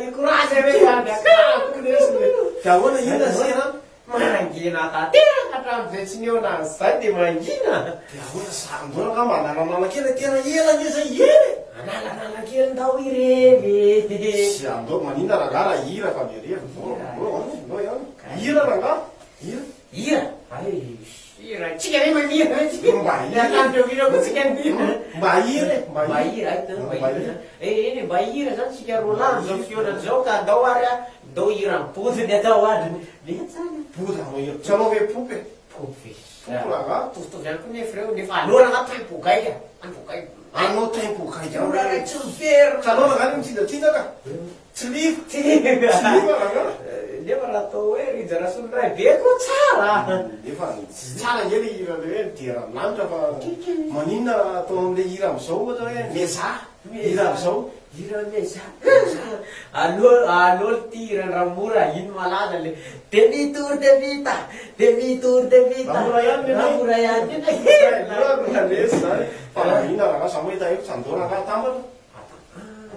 Hikoraza ve zany akako lesy e. Dia ahoana inona ny sera? Mangina tanteraka hatramin'izay tsy nihaona an'izay dia mangina. Dia ahoana za ndao angamba analanala kely e, tena ela anie zay ela e. Analanala kely ndao ireny e. Tsy andao, maninona rangaha raha hira fa miareva, ndao, ndao an, ndao ihany. Hira rangaha, hira. Hira? Hay, hira, tsika ve mamira ve tsika? Mba hira. Miakanjo hira koa tsika mihira. Mba hira e, mba Mba hira, hay tena mba hira zany. Eny e, mba hira zany tsika roa lahy am'zao fihaonana zao ka andao ary a, ndao hira am-body ny atao ary. Mety zany an. Body anao hira, tsy anao ve poopy e? Poopy ve? Poopy rangaha. Mitovitovy ihany koa nefa ireo, nefa aleo rangaha tempo gaigy a, tempo gaigy. Anao tempo gaigy Io rangahy tsy miverina. Tsy anao rangaha ny mitsinjatsinjaka? Tsy liva. Tsy liva. Tsy liva rangaha. Nefa raha atao hoe Rija Rasolondraibe koa tsara. Nefa tsy tsara ange le hira le hoe midera ny lanitra fa maninona raha atao amle hira amizao ohatra hoe miezaha hira amizao. Hira miezaha. Aleo aleo ty hiran-dRamora iny malaza le demi tour de vita demi tour de vita. Ramora ihany ny anay. Ramora ihany ny anay. Ramora lesy zany. Fa maninona rangaha za moa hita hevitra andao rangaha atambatra.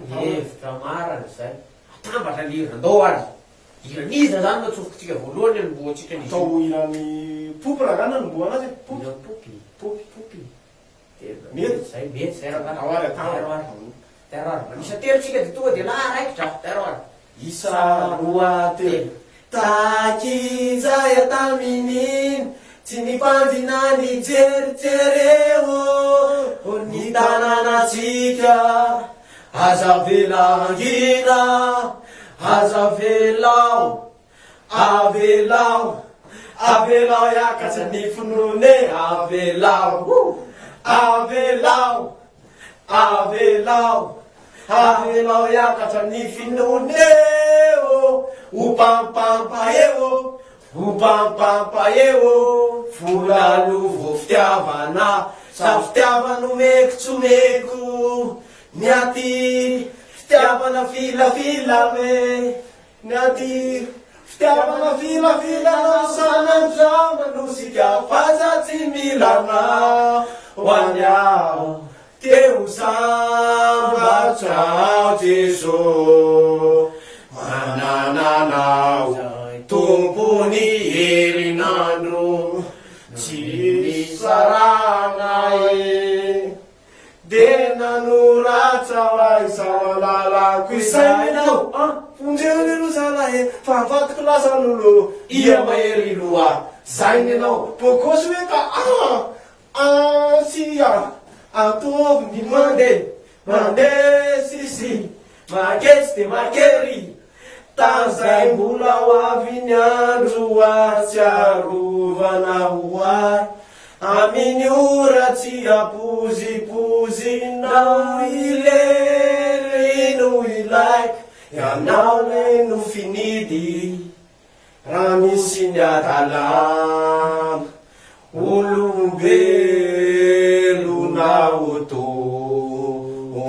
Hevitra marina izay. Atambatra ny hira. Andao ary. Hiran'iza zany no atsofokintsika voalohany hanombohantsika an'izy io? Atao hiran'i Poopy rangaha no hanombohana azy e. Poopy. Hiran'i Poopy. Poopy. Poopy. Tena Mety. zay, mety zay rangaha. Andao ary atambatra. Tero ary. Tero ary. Manisa telo tsika dia tonga dia lahy raikitra. Tero ary. Isa, roa, telo. Takizay tamin'iny tsy nibanjina nijery ô ny tanànantsika aza avela hangina aza avelao avelao avelao hiakatra ny finoana e avelao avelao Avelao, avelao hiakatra ny finoana e ô, ho pampampa e ô, ho pampampa e ô, vola aloha vao fitiavana, sa fitiavana omeko tsy omeko, ny aty fitiavana filafila e, Ny aty fitiavana filafilana sanandra manosika fa za tsy mila anao ho any aho te ho sambatra aho Jeso manana anao Tompon'ny herinandro tsy misarahana e. Dia nanoratra ho ahy izao alalako izay ianao an! Vonjeo leroa zalahy e! Fa mivadiko lasa lolo Ia mahery loha Zainy ianao Bogosy hoe ka an! An sy an! Ataovy ny mandeha Mandeha sisy Maketsy dia makery Tazay mbola ho avy ny andro hahatsiarovana ho ahy Amin'ny ora tsy ampozipozinao irery no ilaiko Ianao ilay nofinidy Raha misy ny hadalana, olombelona ho tompo.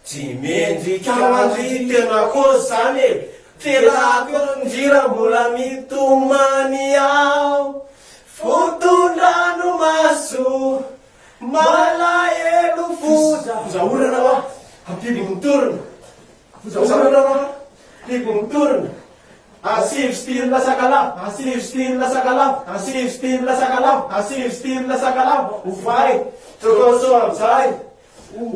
Tsy mendrika andry tena koa zany e! Felako eo ndry raha mbola mitomany aho Foton-dranomaso malahelo foza Foza orana hoa, ampibo mitorona Foza orana hoa, ampibo mitorona Asio style sakalava, asio style sakalava, asio style sakalava, asio style sakalava, ovay, tsôkôtsô amizay,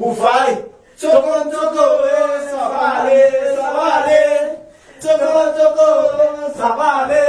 ovay, tsôkôtsôkô e, ça va le, ça va le, tsôkôtsôkô, ça va le.